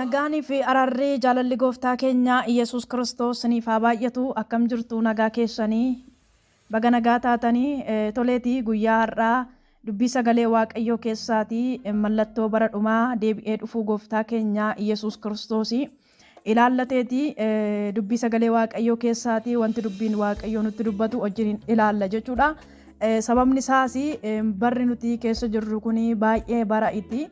Nagaanii fi araarri jaalalli gooftaa keenya Iyyasuus Kiristoos siniif haa baay'atu. Akkam jirtu nagaa keessanii? Baga nagaa taatanii toleeti guyyaa har'aa dubbii sagalee Waaqayyoo keessaati mallattoo bara dhumaa deebi'ee dhufuu gooftaa keenya Iyyasuus Kiristoosi ilaallateeti dubbii sagalee Waaqayyoo keessaati wanti dubbiin Waaqayyoo nutti dubbatu wajjin ilaalla jechuudha. Sababni isaas barri nuti keessa jirru kun baay'ee bara itti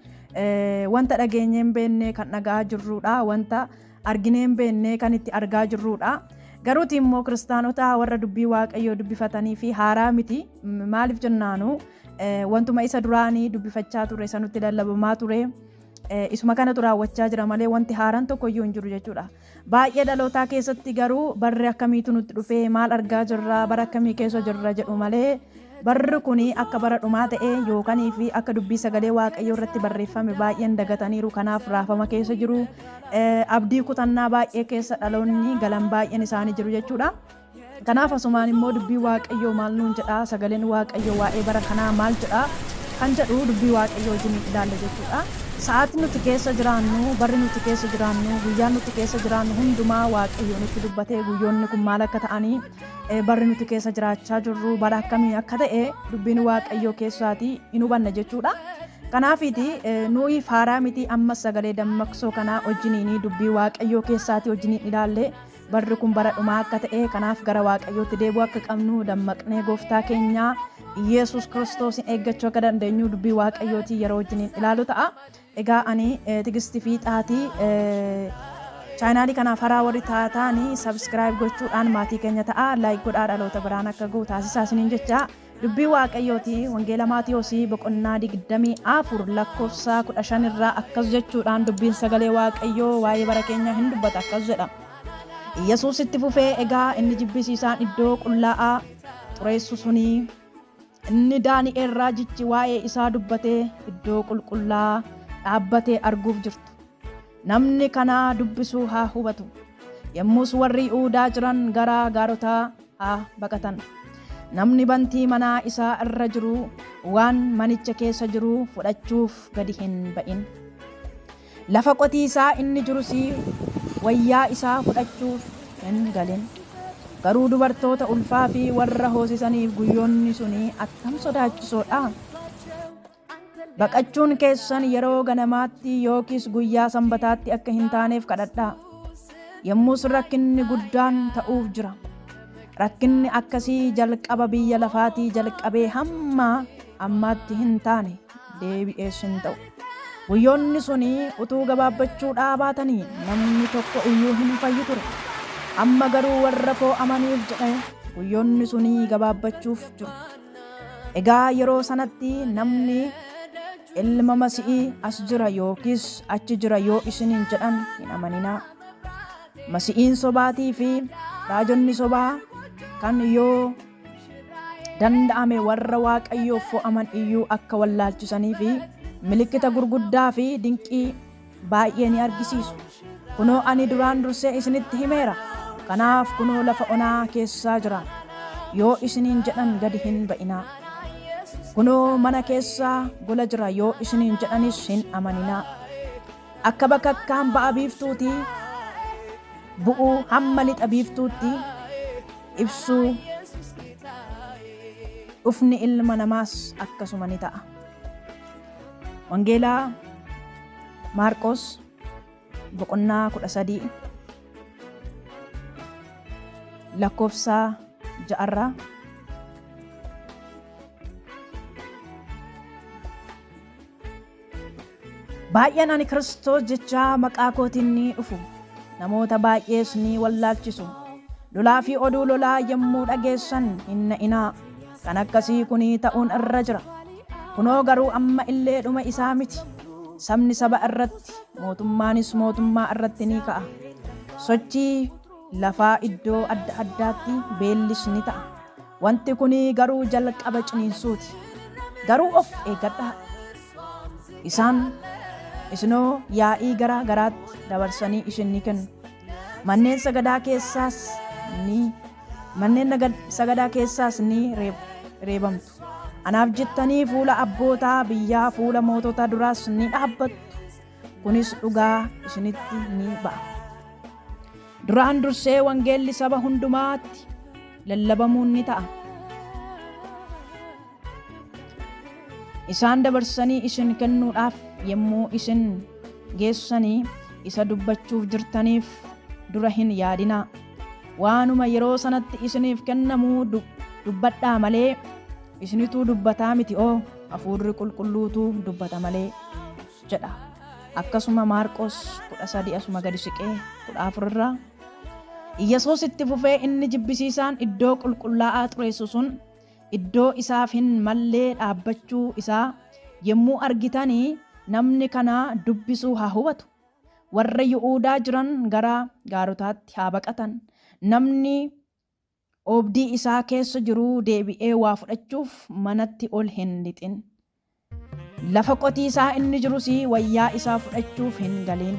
wanta dhageenyee hin beekne kan dhaga'aa jirrudha. Wanta arginee hin beekne kan itti argaa jirrudha. Garuuti immoo kiristaanota warra dubbii Waaqayyoo dubbifatanii fi haaraa miti. Maaliif jennaanu wantuma isa duraanii dubbifachaa ture isa nutti lallabamaa ture. Isuma kanatu raawwachaa jira malee wanti haaraan tokko iyyuu hin jiru jechuudha. Baay'ee dhalootaa keessatti garuu barri akkamiitu nutti dhufee maal argaa jirra bara akkamii keessa jirra jedhu malee barri kun akka bara dhumaa ta'e yookanii fi akka dubbii sagalee Waaqayyoo irratti barreeffame baay'een dagataniiru kanaaf raafama keessa jiru. Abdii kutannaa baay'ee keessa dhaloonni galan baay'een isaanii jiru jechuudha. Kanaaf asumaan immoo dubbii Waaqayyoo maal nuun jedha, sagaleen Waaqayyoo waa'ee bara kanaa maal jedha kan jedhu dubbii Waaqayyoo wajjin ilaalla jechuudha. Sa'aatiin nuti keessa jiraannu, barri nuti keessa jiraannu, guyyaan nuti keessa jiraannu hundumaa Waaqayyoo nutti dubbatee guyyoonni kun maal akka ta'anii barri nuti keessa jiraachaa jirru bara akkamii akka ta'e dubbiin Waaqayyoo keessaatii hin hubanna jechuudha. Kanaafiiti nuyi faaraa miti ammas sagalee dammaqsoo kanaa wajjiniin dubbii Waaqayyoo keessaatii wajjiniin ilaalle Barri kun bara dhumaa akka ta'e, kanaaf gara Waaqayyootti deebi'uu akka qabnu, dammaqnee Gooftaa keenya Yesuus Kiristoosin eeggachuu akka dandeenyu dubbii Waaqayyootii yeroo wajjiniin ilaalu ta'a. Egaa ani Tigisti Fiixaati. Chaayinaalii kanaaf haraa warri taataani subscribe gochuudhaan maatii keenya ta'a. Like godhaa dhaloota biraan akka ga'u taasisaa isiniin jecha. Dubbii Waaqayyooti Wangeela Maatiyoosii boqonnaa 24 lakkoofsa 15 irraa akkas jechuudhaan dubbiin sagalee Waaqayyoo waa'ee bara keenyaa hin dubbata akkas jedha. Iyyasuus itti fufee egaa inni jibbisiisaan iddoo qullaa'aa xureessu sunii inni Daani'eel raajichi waa'ee isaa dubbatee iddoo qulqullaa'aa dhaabbatee arguuf jirtu. Namni kana dubbisu haa hubatu. Yommus warri Yihuudaa jiran gara gaarotaa haa baqatan. Namni bantii manaa isaa irra jiru waan manicha keessa jiru fudhachuuf gadi hin ba'in. Lafa qotiisaa inni jirus wayyaa isaa fudhachuuf hin galin. Garuu dubartoota ulfaa fi warra hoosisaniif guyyoonni suni attam sodaachisoo dha! Baqachuun keessan yeroo ganamaatti yookiis guyyaa Sanbataatti akka hin taaneef kadhadhaa. Yommus rakkinni guddaan ta'uuf jira. Rakkinni akkasii jalqaba biyya lafaatii jalqabee hamma ammaatti hin taane, deebi'ees hin ta'u. Guyyoonni suni utuu gabaabbachuu dhaabaatanii namni tokko iyyuu hin fayyu ture. Amma garuu warra foo'amaniif jedhee guyyoonni suni gabaabbachuuf jiru. Egaa yeroo sanatti namni ilma Masi'ii as jira yookiis achi jira yoo isiniin jedhan hin amaninaa. Masi'iin sobaatii fi raajonni sobaa kan yoo danda'ame warra Waaqayyoof fo'aman iyyuu akka wallaalchisanii fi milikkita gurguddaa fi dinqii baay'ee ni argisiisu. Kunoo ani duraan dursee isinitti himeera, kanaaf kunoo lafa onaa keessaa jira yoo isiniin jedhan gadi hin ba'inaa. Kunoo mana keessa gola jira yoo isiniin jedhanis hin amaninaa. Akka bakakkaan ba'a biiftuutii bu'uu hamma lixa biiftuutti ibsuu dhufni ilma namaas akkasuma ni ta'a. Wangeelaa Maarqos boqonnaa 13 lakkoofsa ja'arraa Baay'een ani Kiristoos jechaa maqaa kootiin ni dhufu, namoota baay'ees ni wallaalchisu. Lolaa fi oduu lolaa yommuu dhageessan hin na'inaa. Kan akkasii kun ta'uun irra jira. Kunoo garuu amma illee dhuma isaa miti. Sabni saba irratti, mootummaanis mootummaa irratti ni ka'a. Sochii lafaa iddoo adda addaatti, beellis ni ta'a. Wanti kun garuu jalqaba ciniinsuuti. Garuu of eeggadhaa. Isaan isinoo yaa'ii gara garaatti dabarsanii isin ni kennu. Manneen sagadaa keessaas ni manneen sagadaa keessaas ni reebamtu. Anaaf jettanii fuula abbootaa biyyaa fuula mootota duraas ni dhaabbattu. Kunis dhugaa isinitti ni ba'a. Duraan dursee wangeelli saba hundumaatti lallabamuun ni ta'a. Isaan dabarsanii isin kennuudhaaf yommuu isin geessanii isa dubbachuuf jirtaniif dura hin yaadinaa. Waanuma yeroo sanatti isiniif kennamu dubbadhaa malee isinituu dubbataa miti oo hafuurri qulqulluutu dubbata malee jedha. Akkasuma Maarqos 13 asuma gadi siqee 14 irraa Iyyasuus itti fufee inni jibbisiisaan iddoo qulqullaa'aa xureessu sun iddoo isaaf hin mallee dhaabbachuu isaa yommuu argitani namni kana dubbisu haa hubatu. Warra Yihuudaa jiran gara gaarotaatti haa baqatan. Namni oobdii isaa keessa jiru deebi'ee waa fudhachuuf manatti ol hin lixin. Lafa qotiisaa inni jirus wayyaa isaa fudhachuuf hin galin.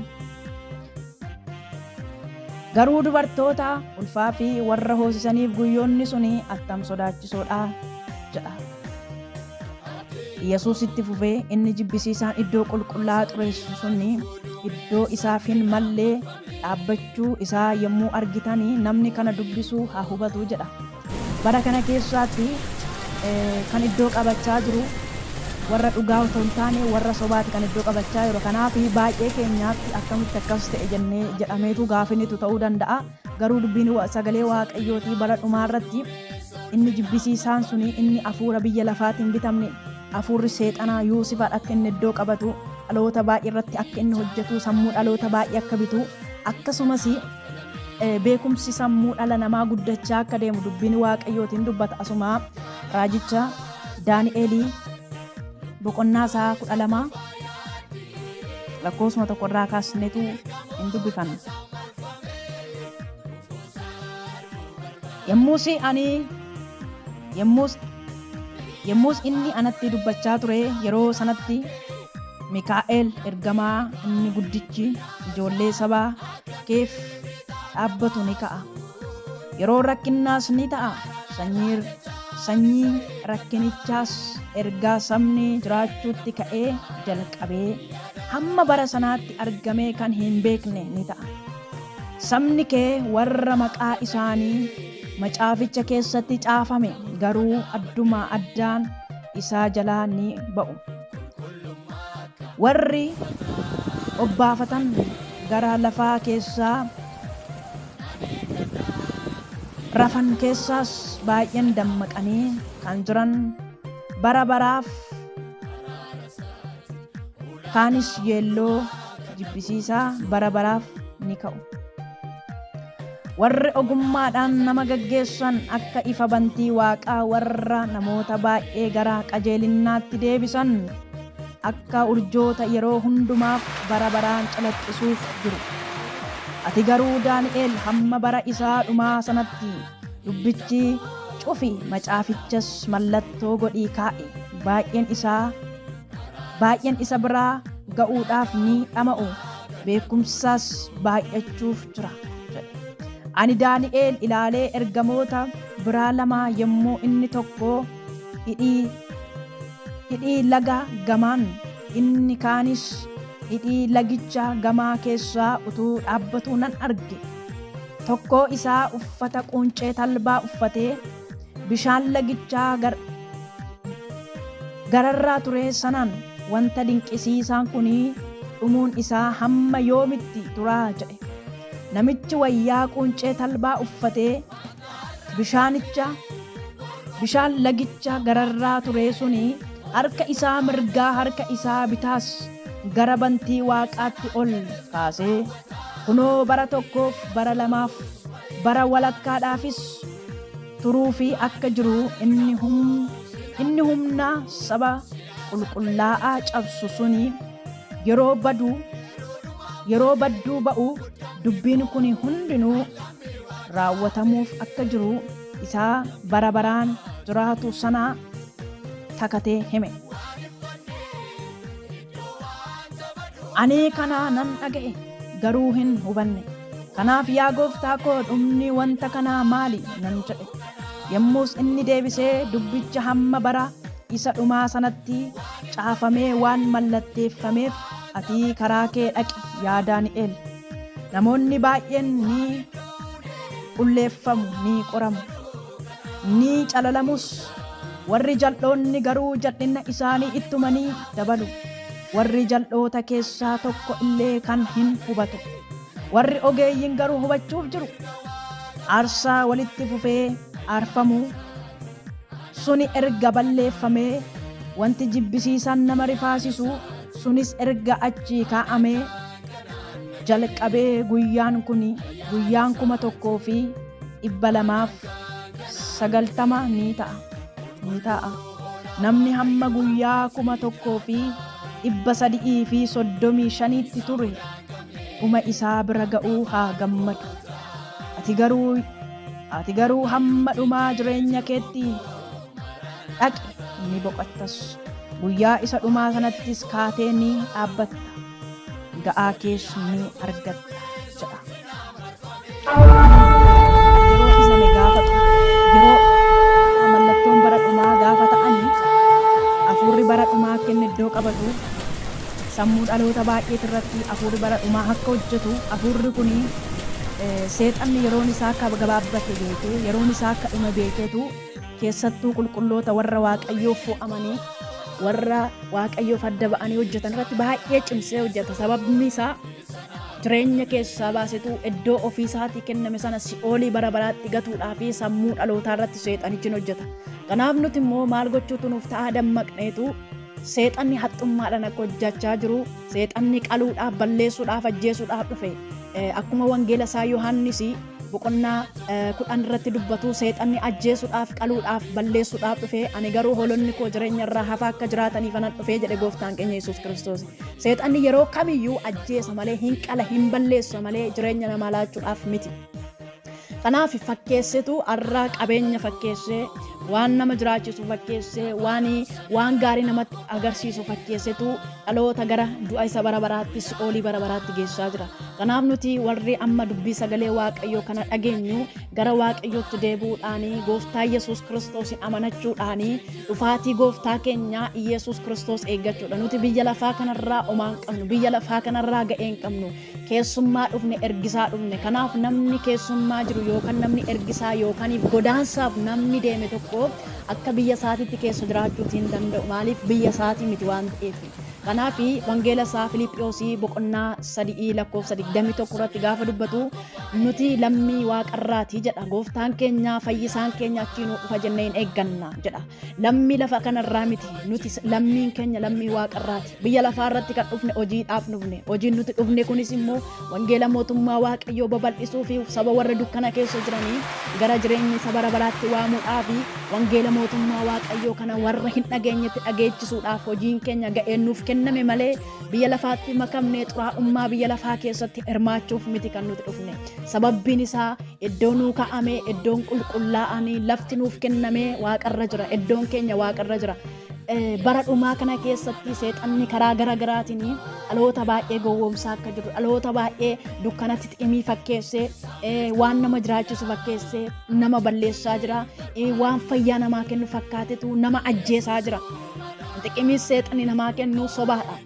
Garuu dubartoota ulfaa fi warra hoosisaniif guyyoonni suni attam sodaachisoodha jedha. Yesuus itti fufee inni jibbisiisaan iddoo qulqullaa'aa xureessu suni iddoo isaaf hin mallee dhaabbachuu isaa yommuu argitani namni kana dubbisu haa hubatu jedha. Bara kana keessaatti kan iddoo qabachaa jiru warra dhugaa otoo hin taane warra sobaati kan iddoo qabachaa jiru. Kanaaf baay'ee keenyaatti akkamitti akkas ta'e jennee jedhameetu gaafinitu ta'uu danda'a. Garuu dubbiin sagalee Waaqayyootii bara dhumaa irratti inni jibbisiisaan suni inni hafuura biyya lafaatiin bitamne hafuurri seexanaa Yuusifaan akka inni iddoo qabatu dhaloota baay'ee irratti akka inni hojjetu sammuu dhaloota baay'ee akka bitu akkasumas beekumsi sammuu dhala namaa guddachaa akka deemu dubbiin Waaqayyootiin dubbata. Asuma raajicha Daani'eelii boqonnaa isaa 12 lakkoofsuma tokko irraa kaasneetu hin dubbifanna. Yommus ani yommus yommus inni anatti dubbachaa ture yeroo sanatti Mikaa'el ergamaa inni guddichi ijoollee saba keef dhaabbatu ni ka'a. Yeroo rakkinnaas ni ta'a. Sanyii sanyii rakkinichaas erga sabni jiraachuutti ka'ee jalqabee hamma bara sanaatti argamee kan hin beekne ni ta'a. Sabni kee warra maqaa isaanii macaaficha keessatti caafame garuu adduma addaan isaa jalaa ni ba'u. Warri obbaafatan gara lafaa keessaa rafan keessaas baay'een dammaqanii kan jiran bara baraaf kaanis yeelloo jibbisiisaa bara baraaf ni ka'u. Warri ogummaadhaan nama gaggeessan akka ifa bantii waaqaa warra namoota baay'ee gara qajeelinnaatti deebisan akka urjoota yeroo hundumaaf bara baraan calaqqisuuf jiru. Ati garuu Daani'el hamma bara isaa dhumaa sanatti dubbichi cufi macaafichas mallattoo godhii kaa'i. Baay'een isaa baay'een isa biraa ga'uudhaaf ni dhama'u, beekumsas baay'achuuf jira jedhe. Ani Daani'el ilaalee ergamoota biraa lama yommuu inni tokko hidhii hidhii laga gamaan inni kaanis hidhii lagicha gamaa keessaa utuu dhaabbatuu nan arge. Tokkoo isaa uffata quncee talbaa uffatee bishaan lagichaa gar gararraa ture sanaan wanta dinqisiisaan kun dhumuun isaa hamma yoomitti turaa jedhe. Namichi wayyaa quncee talbaa uffatee bishaanicha bishaan lagicha gararraa ture suni harka isaa mirgaa harka isaa bitaas gara bantii waaqaatti ol kaasee kunoo bara tokkoof bara lamaaf bara walakkaadhaafis turuufi akka jiru inni humna saba qulqullaa'aa cabsu suni yeroo badu yeroo badduu ba'u dubbiin kun hundinuu raawwatamuuf akka jiru isaa bara baraan jiraatu sana takatee hime. Ani kana nan dhaga'e garuu hin hubanne. Kanaaf yaa gooftaa koo dhumni wanta kanaa maali nan jedhe. Yommus inni deebisee dubbicha hamma bara isa dhumaa sanatti caafamee waan mallatteeffameef Ati karaa kee dhaqi yaa Daani'el. Namoonni baay'een ni qulleeffamu, ni qoramu, ni calalamus. Warri jal'oonni garuu jal'ina isaanii ittuma ni dabalu. Warri jal'oota keessaa tokko illee kan hin hubatu. Warri ogeeyyiin garuu hubachuuf jiru. Aarsaa walitti fufee aarfamu suni erga balleeffamee, wanti jibbisiisaan nama rifaasisu sunis erga achii kaa'amee jalqabee guyyaan kuni guyyaan 1290 ni ta'a ni ta'a. Namni hamma guyyaa 1335tti ture dhuma isaa bira ga'uu haa gammadu. Ati garuu ati garuu hamma dhumaa jireenya keetti dhaqi ni boqottas. Guyyaa isa dhumaa sanattis kaatee ni dhaabbatta. Ga'aa kees ni argatta jedha. Yeroo ibsame gaafa yeroo mallattoon bara dhumaa gaafa ta'anii hafuurri bara dhumaa akka inni iddoo qabatu sammuu dhaloota baay'eet irratti hafuurri bara dhumaa akka hojjetu hafuurri kun seexanni yeroon isaa akka gabaabbate beekee yeroon isaa akka dhume beekeetu keessattuu qulqulloota warra Waaqayyoof fo'amanii warra Waaqayyoof adda ba'anii hojjetan irratti baay'ee cimsee hojjeta. Sababni isaa jireenya keessaa baasetu iddoo ofii isaatii kenname sana si'oolii bara baraatti gatuudhaa fi sammuu dhalootaa irratti seexanichi hojjeta. Kanaaf nuti immoo maal gochuutu nuuf ta'a dammaqneetu seexanni haxxummaadhaan akka hojjechaa jiru seexanni qaluudhaaf balleessuudhaaf ajjeesuudhaaf dhufe akkuma wangeela isaa Yohaannis boqonnaa 10 irratti dubbatu seexanni ajjeesuudhaaf qaluudhaaf balleessuudhaaf dhufe ani garuu hoolonni koo jireenya irraa hafaa akka jiraataniif anan dhufe jedhe gooftaan keenya Yesuus Kiristoos. Seexanni yeroo kamiyyuu ajjeesa malee hin qala hin balleessa malee jireenya namaa laachuudhaaf miti. Kanaaf fakkeessetu har'a qabeenya fakkeessee waan nama jiraachisu fakkeessee waan waan gaarii namatti agarsiisu fakkeessetu dhaloota gara du'a isa bara baraatti si'oolii bara baraatti geessaa jira. Kanaaf nuti warri amma dubbii sagalee Waaqayyoo kana dhageenyu gara Waaqayyootti deebi'uudhaan gooftaa Yesuus Kiristoosiin amanachuudhaan dhufaatii gooftaa keenyaa Yesuus Kiristoos eeggachuudha. Nuti biyya lafaa kanarraa homaa hin qabnu. Biyya lafaa kanarraa ga'ee hin qabnu. Keessummaa dhufne ergisaa dhufne. Kanaaf namni keessummaa jiru yookaan namni ergisaa yookaan godaansaaf namni deeme tokko akka biyya isaatiitti keessa jiraachuutii hin danda'u. Maaliif biyya isaatii miti waan ta'eef. Kanaaf wangeela isaa Filiiphiyoosii boqonnaa 3 lakkoofsa 21 irratti gaafa dubbatu nuti lammii waaqarraati jedha. Gooftaan keenya fayyisaan keenya achii nuu dhufa jennee hin eegganna jedha. Lammii lafa kanarraa miti. Nuti lammiin keenya lammii waaqarraati. Biyya lafaa irratti kan dhufne hojiidhaaf dhufne. Hojiin nuti dhufne kunis immoo wangeela mootummaa Waaqayyoo babal'isuu fi saba warra dukkana keessa jiranii gara jireenya isa bara baraatti waamuudhaa fi wangeela mootummaa Waaqayyoo kana warra hin dhageenyetti dhageechisuudhaaf hojiin keenya ga'een nuuf kenname malee biyya lafaatti makamnee xuraa'ummaa biyya lafaa keessatti hirmaachuuf miti kan nuti dhufne. Sababbiin isaa iddoo nuu kaa'ame, iddoon qulqullaa'anii lafti nuuf kenname waaqarra jira. Iddoon keenya waaqarra jira. Bara dhumaa kana keessatti seexanni karaa gara garaatiin dhaloota baay'ee gowwoomsaa akka jiru, dhaloota baay'ee dukkanatti ximii fakkeessee, waan nama jiraachisu fakkeessee nama balleessaa jira, waan fayyaa namaa kennu fakkaatetu nama ajjeesaa jira. Xiqimii seexanni namaa kennu sobaadha.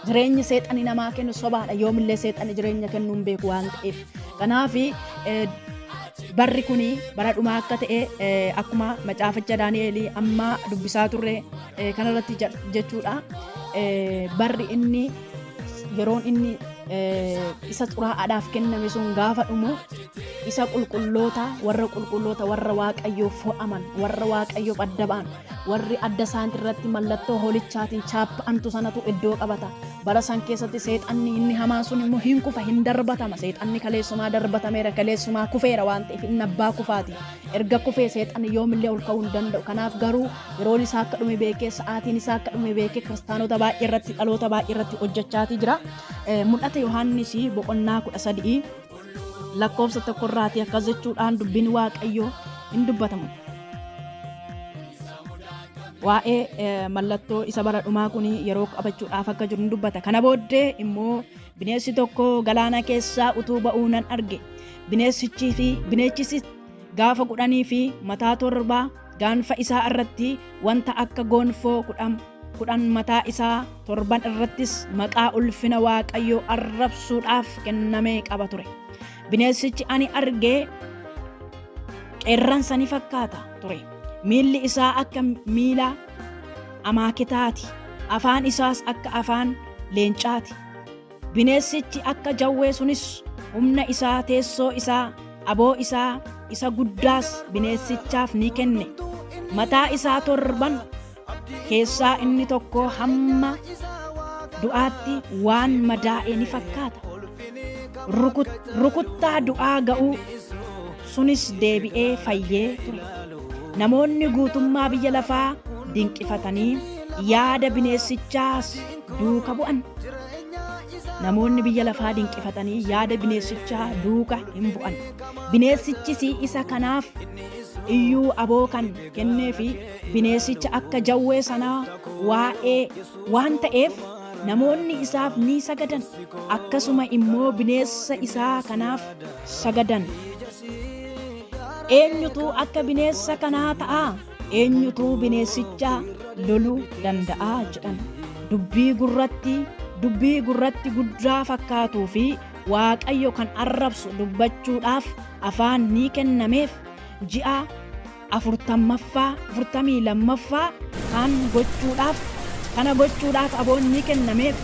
Jireenyi seexanni namaa kennu sobaadha. Yoomillee seexanni jireenya kennuu hin beeku waan ta'eef. Kanaaf barri kun bara dhumaa akka ta'e akkuma macaaficha Daani'eelii amma dubbisaa turre kanarratti jechuudha. Barri inni yeroon inni isa xuraa'aadhaaf kenname sun gaafa dhumu isa qulqulloota warra qulqulloota warra Waaqayyoof fo'aman warra Waaqayyoof adda ba'an Warri adda isaanti irratti mallattoo hoolichaatiin chaappa'antu sanatu iddoo qabata. Bara san keessatti seexanni inni hamaan sun immoo hin kufa, hin darbatama. Seexanni kaleessumaa darbatameera, kaleessumaa kufeera waan ta'eef inni abbaa kufaati. Erga kufee seexanni yoomillee ol ka'uu hin danda'u. Kanaaf garuu yeroon isaa akka dhume beekee, sa'aatiin isaa akka dhume beekee kiristaanota baay'ee irratti, dhaloota baay'ee irratti hojjechaatii jira. Mul'ata Yohaannis boqonnaa 13 lakkoofsa tokkorraatii akkas jechuudhaan dubbiin Waaqayyoo hin dubbatamu. Waa'ee mallattoo isa bara dhumaa kun yeroo qabachuudhaaf akka jiru ni dubbata. Kana booddee immoo bineensi tokko galaana keessaa utuu ba'uu nan arge. Bineensichii fi bineensichis gaafa 10 fi mataa torbaa gaanfa isaa irratti wanta akka gonfoo 10 10 mataa isaa torban irrattis maqaa ulfina Waaqayyoo arrabsuudhaaf kenname qaba ture. Bineensichi ani arge qeerransa ni fakkaata ture. Miilli isaa akka miila amaaketaati, afaan isaas akka afaan leencaati. Bineessichi akka jawwee sunis humna isaa, teessoo isaa, aboo isaa isa guddaas bineessichaaf ni kenne. Mataa isaa torban keessaa inni tokko hamma du'aatti waan madaa'e ni fakkaata. Rukuttaa du'aa ga'uu sunis deebi'ee fayyee ture. Namoonni guutummaa biyya lafaa dinqifatanii yaada bineessichaas duuka bu'an. Namoonni biyya lafaa dinqifatanii yaada bineessichaa duuka hin bu'an. Bineessichis isa kanaaf iyyuu aboo kan kenneefi bineessicha akka jawwee sanaa waa'ee waan ta'eef namoonni isaaf ni sagadan. Akkasuma immoo bineessa isaa kanaaf sagadan. Eenyutu akka bineessa kanaa ta'a? Eenyutu bineessicha loluu danda'a? jedhan. Dubbii gurratti dubbii gurratti guddaa fakkaatuu fi Waaqayyo kan arrabsu dubbachuudhaaf afaan ni kennameef ji'a afurtammaffaa 42ffaa kan gochuudhaaf kana gochuudhaaf aboon ni kennameef.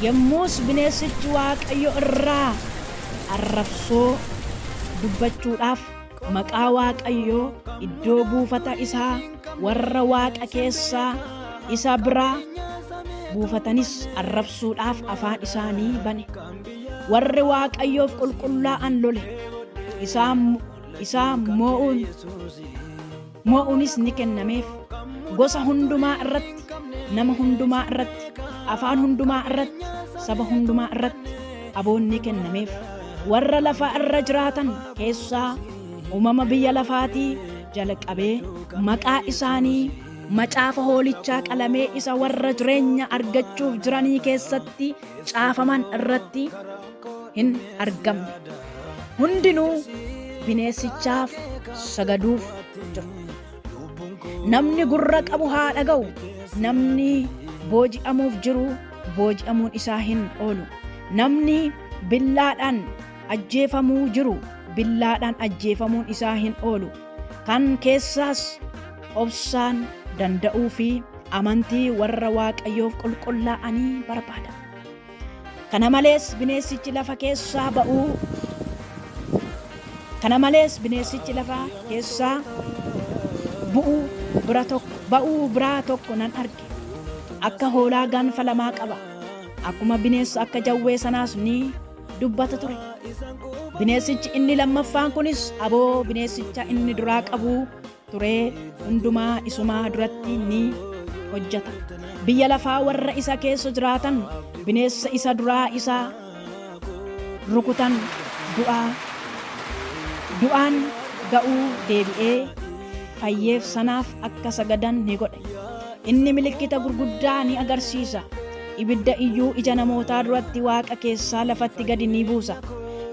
Yommus bineessichi Waaqayyo irraa arrabsoo dubbachuudhaaf maqaa Waaqayyoo iddoo buufata isaa warra waaqa keessaa isa bira buufatanis arrabsuudhaaf afaan isaa ni bane. Warri Waaqayyoof qulqullaa'an lole, isaa moo'uunis ni kennameef. Gosa hundumaa irratti, nama hundumaa irratti, afaan hundumaa irratti, saba hundumaa irratti aboon ni kennameef. Warra lafa irra jiraatan keessaa uumama biyya lafaatii jalqabee maqaa isaanii macaafa hoolichaa qalamee isa warra jireenya argachuuf jiranii keessatti caafaman irratti hin argamne. Hundinuu bineessichaaf sagaduuf jiru. Namni gurra qabu haa dhaga'u. Namni booji'amuuf jiru booji'amuun isaa hin oolu. Namni billaadhaan ajjeefamuu jiru billaadhaan ajjeefamuun isaa hin oolu. Kan keessaas obsaan danda'uu fi amantii warra Waaqayyoof qulqullaa'anii barbaada. Kana malees bineessichi lafa keessaa ba'uu Kana malees bineessichi lafa keessaa bu'uu bira tokko ba'uu biraa tokko nan arge. Akka hoolaa gaanfa lamaa qaba. Akkuma bineensa akka jawwee sanaas ni dubbata ture. Bineessichi inni lammaffaan kunis aboo bineessicha inni duraa qabu ture hundumaa isumaa duratti ni hojjeta. Biyya lafaa warra isa keessa jiraatan bineensa isa duraa isa rukutan du'aa du'aan ga'uu deebi'ee fayyeef sanaaf akka sagadan ni godhe. Inni milikkita gurguddaa ni agarsiisa. Ibidda iyyuu ija namootaa duratti waaqa keessaa lafatti gadi ni buusa.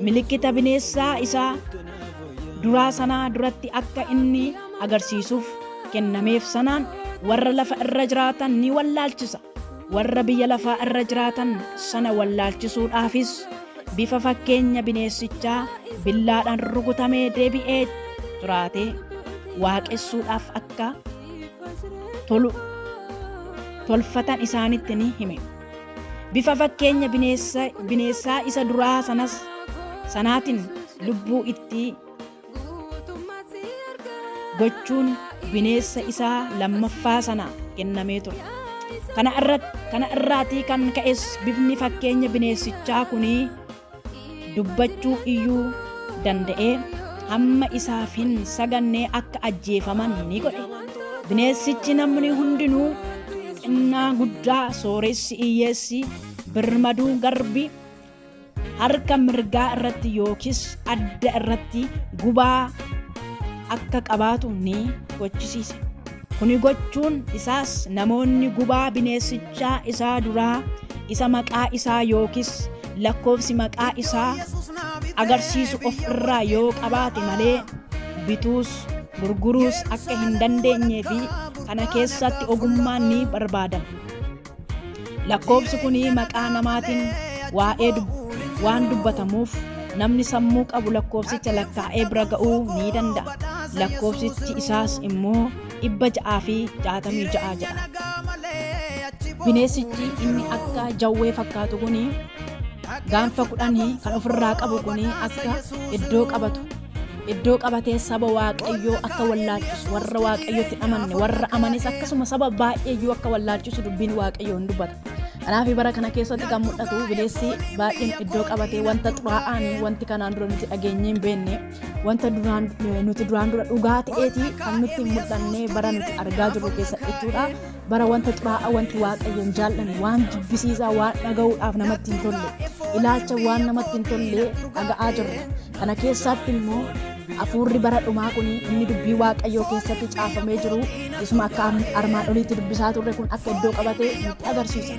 Milikkita bineessaa isaa duraa sanaa duratti akka inni agarsiisuuf kennameef sanaan warra lafa irra jiraatan ni wallaalchisa. Warra biyya lafaa irra jiraatan sana wallaalchisuudhaafis bifa fakkeenya bineessichaa billaadhaan rukutamee deebi'ee jiraate waaqessuudhaaf akka tolu tolfatan isaanitti ni hime. Bifa fakkeenya bineessaa isa duraa sanas sanaatiin lubbuu itti gochuun bineessa isaa lammaffaa sana kennamee ture. Kana irratti kana irraatii kan ka'es bifni fakkeenya bineessichaa kunii dubbachuu iyyuu danda'ee hamma isaaf hin sagannee akka ajjeefaman ni godhe. Bineessichi namni hundinuu xinnaa guddaa sooressi hiyyeessi birmaduu garbi harka mirgaa irratti yookiis adda irratti gubaa akka qabaatu ni gochisiise. Kuni gochuun isaas namoonni gubaa bineessichaa isaa duraa isa maqaa isaa yookiis lakkoofsi maqaa isaa agarsiisu of irraa yoo qabaate malee bituus gurguruus akka hin dandeenyee fi Kana keessatti ogummaan ni barbaadama. Lakkoobsi kun maqaa namaatiin waa'ee waan dubbatamuuf namni sammuu qabu lakkoofsicha lakkaa'ee bira ga'uu ni danda'a. Lakkoofsichi isaas immoo 666 jedha. Bineensichi inni akka jawwee fakkaatu kun gaanfa 10 kan ofirraa qabu kun akka iddoo qabatu iddoo qabatee saba Waaqayyoo akka wallaalchisu, warra Waaqayyotti amanne, warra amanis akkasuma saba baay'eeyyuu akka wallaalchisu dubbiin Waaqayyoo hin dubbata. Kanaaf bara kana keessatti kan mul'atu bineensi baay'een iddoo qabatee wanta xuraa'aan, wanti kanaan dura nuti dhageenyee hin beekne, wanta duraan nuti duraan dura dhugaa ta'eeti kan nutti hin mul'anne bara nuti argaa jirru keessa jechuudha. Bara wanta xuraa'aa, wanti Waaqayyoon jaallanne, waan jibbisiisaa, waan dhaga'uudhaaf namatti hin tolle, ilaalcha waan namatti hin tolle dhaga'aa jirra. Kana keessatti immoo hafuurri bara dhumaa kun inni dubbii Waaqayyoo keessatti caafamee jiru isuma akka armaan oliitti dubbisaa turre kun akka iddoo qabate nutti agarsiisa.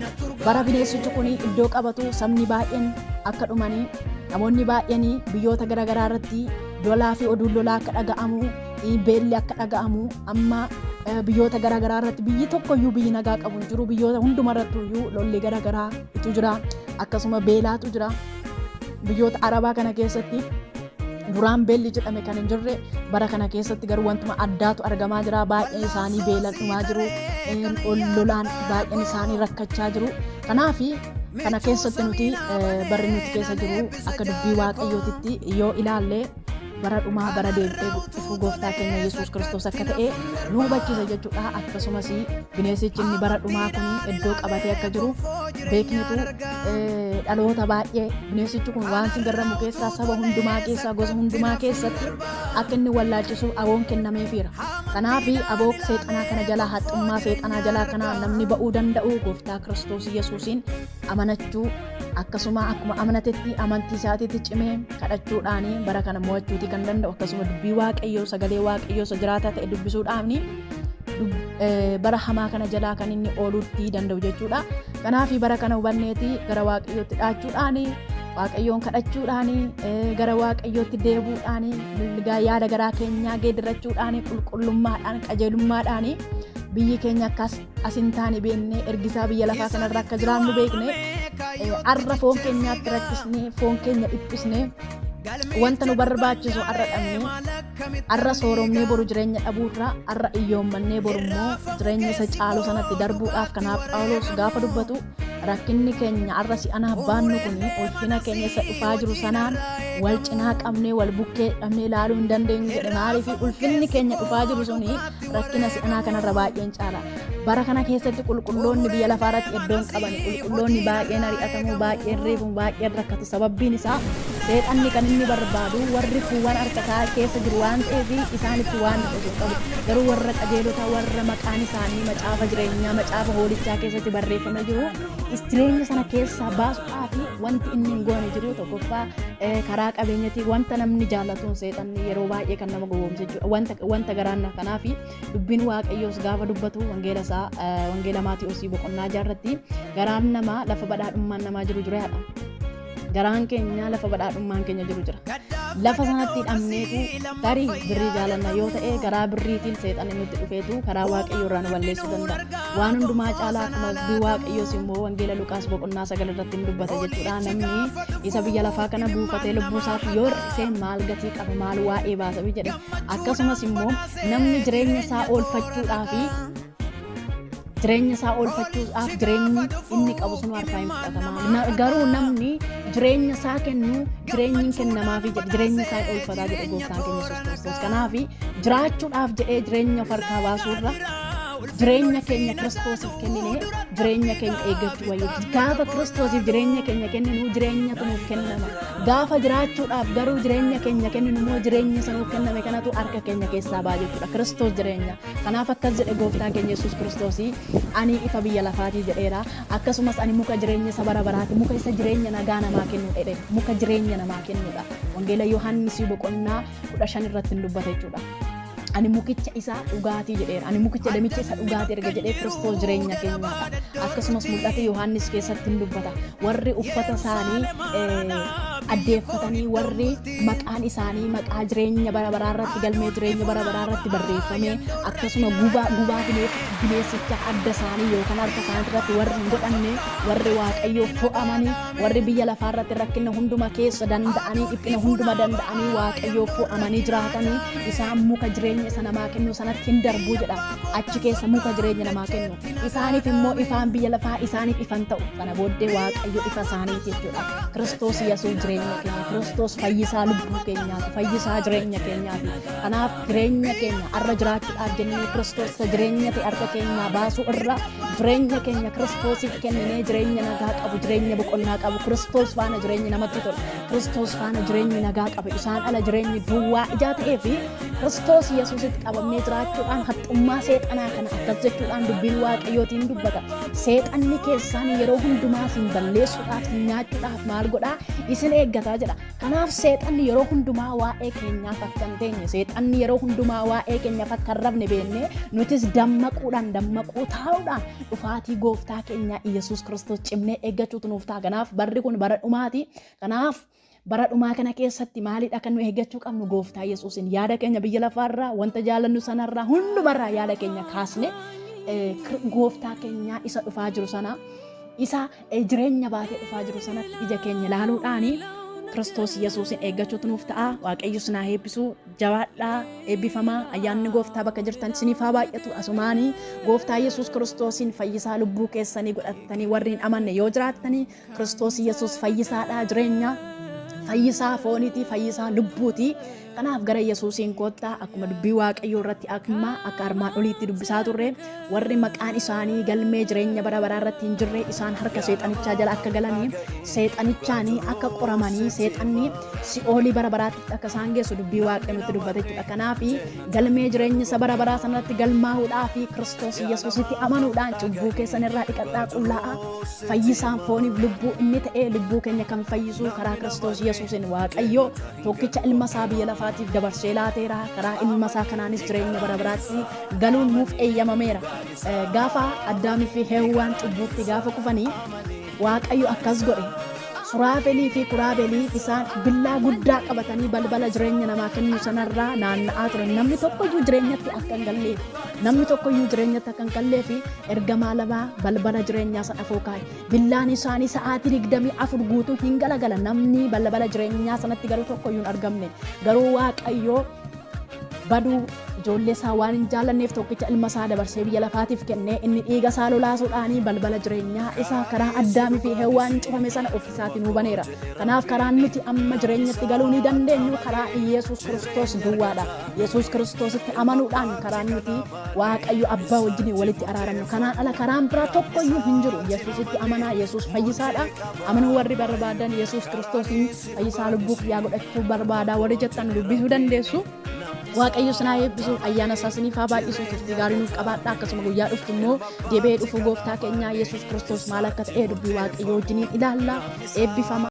Bara bineensichi kun iddoo qabatu sabni baay'een akka dhumanii, namoonni baay'een biyyoota garaagaraa irratti lolaa fi oduun lolaa akka dhaga'amu, beelli akka dhaga'amu, amma biyyoota garaagaraa irratti biyyi tokkoyyuu biyyi nagaa qabu hin jiru. Biyyoota hunduma irratti iyyuu lolli garaagaraa itu jira, akkasuma beelaatu jira. Biyyoota Arabaa kana keessatti duraan beelli jedhame kan hin jirre bara kana keessatti garuu wantuma addaatu argamaa jira. Baay'een isaanii beelan dhumaa jiru, lolaan baay'een isaanii rakkachaa jiru. Kanaaf kana keessatti nuti barri nuti keessa jiru akka dubbii Waaqayyootitti yoo ilaalle bara dhumaa, bara deebi'ee dhufuu gooftaa keenya Yesuus Kiristoos akka ta'e nu hubachiisa jechuudha. Akkasumas bineensichi inni bara dhumaa kun iddoo qabatee akka jiru beeknetu dhaloota baay'ee bineensichi kun waan sin garramu keessaa saba hundumaa keessaa gosa hundumaa keessatti akka inni wallaalchisuuf aboon kennameefiira. Kanaaf aboo seexanaa kana jalaa, haxxummaa seexanaa jalaa kana namni ba'uu danda'u gooftaa Kiristoos Yesuusiin amanachuu, akkasuma akkuma amanatetti amantii isaatiitti cimee kadhachuudhaan bara kana mo'achuutii kan danda'u, akkasuma dubbii Waaqayyoo, sagalee Waaqayyoo isa jiraataa ta'e dubbisuudhaan bara hamaa kana jalaa kan inni ooluutti danda'u jechuudha. Kanaaf bara kana hubanneeti gara Waaqayyootti dhaachuudhaan, Waaqayyoon kadhachuudhaan, gara Waaqayyootti deebuudhaan, yaada garaa keenyaa geeddarachuudhaan, qulqullummaadhaan, qajeelummaadhaan biyyi keenya akkas as hin taane beeknee, ergisaa biyya lafaa kanarra akka jiraannu beekne, arra foon keenyaatti rakkisnee, foon keenya dhiphisnee, wanta nu barbaachisu arra dhabnee, arra sooromnee boru jireenya dhabuurra arra iyyoommannee boru immoo jireenya isa caalu sanatti darbuudhaaf. Kanaaf Phaawulos gaafa dubbatu, rakkinni keenya arra si'anaaf baannu kun ulfina keenya isa dhufaa jiru sanaan wal cinaa qabnee, wal bukkee qabnee ilaaluu hin dandeenyu jedhe. Maaliif? Ulfinni keenya dhufaa jiru suni rakkina si'anaa kanarra baay'een caala. Bara kana keessatti qulqulloonni biyya lafaa irratti iddoon qaban, qulqulloonni baay'een ari'atamu, baay'een reefamu, baay'een rakkatu. Sababbiin isaa seexanni kan inni barbaadu warri kuuwwan harka isaa keessa jiru waan ta'eef isaanitti waan dhufu hin qabu. Garuu warra qajeelota, warra maqaan isaanii macaafa jireenyaa, macaafa hoolichaa keessatti barreeffamee jiru, jireenya sana keessaa baasuudhaaf wanti inni hin goone jiru. Tokkoffaa karaa qabeenyatiin wanta namni jaallatuun seexanni yeroo baay'ee kan nama gowwoomsa jechuudha. Wanta garaan kanaaf dubbiin Waaqayyoos gaafa dubbatu wangeela isaa wangeela Maatiyoosii boqonnaa 6rratti garaan namaa lafa badhaadhummaan namaa jiru jiraadha. Garaan keenya lafa badhaadhummaan keenya jiru jira. Lafa sanatti hidhamneetu tarii birrii jaalanna yoo ta'e, garaa birriitiin seexanni nutti dhufeetu karaa Waaqayyoo irraa nu balleessuu danda'a. Waan hundumaa caalaa akkuma dubbii Waaqayyoos immoo wangeela Luqaas boqonnaa 9 irratti hin dubbata jechuudha. Namni isa biyya lafaa kana buufatee lubbuu isaatti yoo hir'ise maal gatii qaba, maal waa'ee baasa jedhe. Akkasumas immoo namni jireenya isaa oolfachuudhaaf jireenyi inni qabu sun harkaa hin fudhatama. Garuu namni jireenya isaa kennu jireenyi hin kennamaafi jedhe, jireenya isaa oolfataa jedhe gooftaan keenya Yesuus Kiristoos. Kanaaf jiraachuudhaaf jedhee jireenya of harkaa baasuurra jireenya keenya Kiristoosiif kenninee jireenya keenya eeggachuu wayya. Gaafa Kiristoosiif jireenya keenya kenninu jireenyatu nuuf kennama. Gaafa jiraachuudhaaf garuu jireenya keenya kenninu immoo jireenya isa nuuf kenname kanatu harka keenya keessaa ba'a jechuudha. Kiristoos jireenya. Kanaaf akkas jedhe gooftaan keenya Yesuus Kiristoos, ani ifa biyya lafaatii jedheera. Akkasumas ani muka jireenya isa bara baraati. Muka isa jireenya nagaa namaa kennudha jedhe. Muka jireenya namaa kennudha. Wangeela Yohaannis boqonnaa 15 irratti hin dubbata jechuudha. Ani mukicha isa dhugaatii jedheera. Ani mukicha damicha isa dhugaatii erga jedhee, Kiristoos jireenya keenyaadha. Akkasumas mul'ata Yohaannis keessatti hin dubbata. Warri uffata isaanii Addeeffatanii warri maqaan isaanii maqaa jireenya bara baraa irratti galmee jireenya bara baraa irratti barreeffame, akkasuma gubaa gubaa bineensichaa adda isaanii yookaan harka isaanii irratti warri hin godhanne, warri Waaqayyoof fo'amanii, warri biyya lafaa irratti rakkina hunduma keessa danda'anii, dhiphina hunduma danda'anii Waaqayyoof fo'amanii jiraatanii, isaan muka jireenya isa namaa kennu sanatti hin darbuu jedha. Achi keessa muka jireenya namaa kennu. Isaaniif immoo ifaan biyya lafaa isaaniif ifan ta'u. Sana booddee Waaqayyo ifa isaaniiti jechuudha. Kiristoos Yesuus jireenya keenya. Kiristoos fayyisaa lubbuu keenyaati. Fayyisaa jireenya keenyaati. Kanaaf jireenya keenya har'a jiraachuudhaaf jennee Kiristoos isa jireenya ta'e harka keenyaa baasuu irra, jireenya keenya Kiristoosiif kenninee jireenya nagaa qabu, jireenya boqonnaa qabu, Kiristoos faana jireenyi namatti tolu, Kiristoos faana jireenyi nagaa qabu, isaan ala jireenyi duwwaa ijaa ta'ee fi Kiristoos Yesuusitti qabamnee jiraachuudhaan haxxummaa seexanaa kana akkas jechuudhaan dubbiin Waaqayyootiin dubbata. Seexanni keessaan yeroo hundumaa isin balleessuudhaaf, isin nyaachuudhaaf maal godhaa? Isin eeggataa jedha. Kanaaf seexanni yeroo hundumaa waa'ee keenyaaf akka hin teenye, seexanni yeroo hundumaa waa'ee keenyaaf akka hin rafne beeknee, nutis dammaquudhaan, dammaquu taa'uudhaan dhufaatii gooftaa keenyaa Iyyasuus Kiristoos cimnee eeggachuutu nuuf ta'a. Kanaaf barri kun bara dhumaati. Kanaaf bara dhumaa kana keessatti maalidha kan nu eeggachuu qabnu? Gooftaa Yesuusin yaada keenya biyya lafaarraa, wanta jaallannu sanarraa, hundumarraa yaada keenya kaasne, gooftaa keenyaa isa dhufaa jiru sana, isa jireenya baatee dhufaa jiru sanatti ija keenya ilaaluudhaani Kiristoos Yesuusin eeggachuutu nuuf ta'a. Waaqayyo isin haa eebbisu. Jabaadhaa, eebbifamaa. Ayyaanni gooftaa bakka jirtan isiniif haa baay'atu. Asumaanii gooftaa Yesuus Kiristoosiin fayyisaa lubbuu keessanii godhattanii warri hin amanne yoo jiraattanii, Kiristoos Yesuus fayyisaadha jireenya, fayyisaa fooniiti, fayyisaa lubbuuti. Kanaaf gara Yesuusiin koottaa. Akkuma dubbii Waaqayyoo irratti akkuma akka armaan oliitti dubbisaa turre, warri maqaan isaanii galmee jireenya bara baraa irratti hin jirre isaan harka seexanichaa jala akka galanii, seexanichaanii akka qoramanii, seexanni si'oolii bara baraatti akka isaan geessu dubbii Waaqayyoo nutti dubbate jechuudha. Kanaaf galmee jireenya isa bara baraa sanatti galmaa'uudhaa fi Kiristoos Yesuusitti amanuudhaan cubbuu keessan irraa dhiqadhaa, qullaa'aa. Fayyisaan fooniif lubbuu inni ta'ee lubbuu keenya kan fayyisu karaa Kiristoos Yesuusin Waaqayyo tokkicha ilma isaa biyya lafaatiif dabarsee laateera. Karaa ilma isaa kanaanis jireenya bara baraatti galuun nuuf eeyyamameera. Gaafa Addaamii fi Heewwaan cubbuutti gaafa kufanii Waaqayyo akkas godhe. Suraafelii fi Kuraabeelii isaan billaa guddaa qabatanii balbala jireenya namaa kennu sanarraa naanna'aa turan. Namni tokkoyyuu jireenyatti akka hin galleef, namni tokkoyyuu jireenyatti akka hin galleef ergamaa lama balbala jireenyaa sana afoo kaa'e. Billaan isaanii sa'aatii 24 guutuu hin galagala. Namni balbala jireenyaa sanatti garuu tokkoyyuu hin argamne. Garuu Waaqayyo baduu ijoollee isaa waan hin jaallanneef tokkicha ilma isaa dabarsee biyya lafaatiif kennee, inni dhiiga isaa lolaasuudhaan balbala jireenyaa isa karaa Addaamii fi Hewwaan cufame sana of isaatiin nuu baneera. Kanaaf karaan nuti amma jireenyatti galuu ni dandeenyu karaa Iyesuus Kiristoos duwwaadha. Yesuus Kiristoositti amanuudhaan karaan nuti Waaqayyo Abbaa wajjin walitti araaramnu. Kanaan ala karaan biraa tokkoyyuu hin jiru. Yesuusitti amanaa. Yesuus fayyisaadha. Amanuu warri barbaadan, Yesuus Kiristoosiin fayyisaa lubbuu kiyyaa godhachuu barbaada warri jettan dubbisuu dandeessu. Waaqayyo isin haa eebbisu, ayyaana isaa isiniif haa baay'isu, turtii gaarii nuuf qabaadha. Akkasuma guyyaa dhuftu immoo deebi'ee dhufuu gooftaa keenyaa Yesuus Kiristoos maal akka ta'e dubbii Waaqayyoo wajjiniin ilaalla. Eebbifama.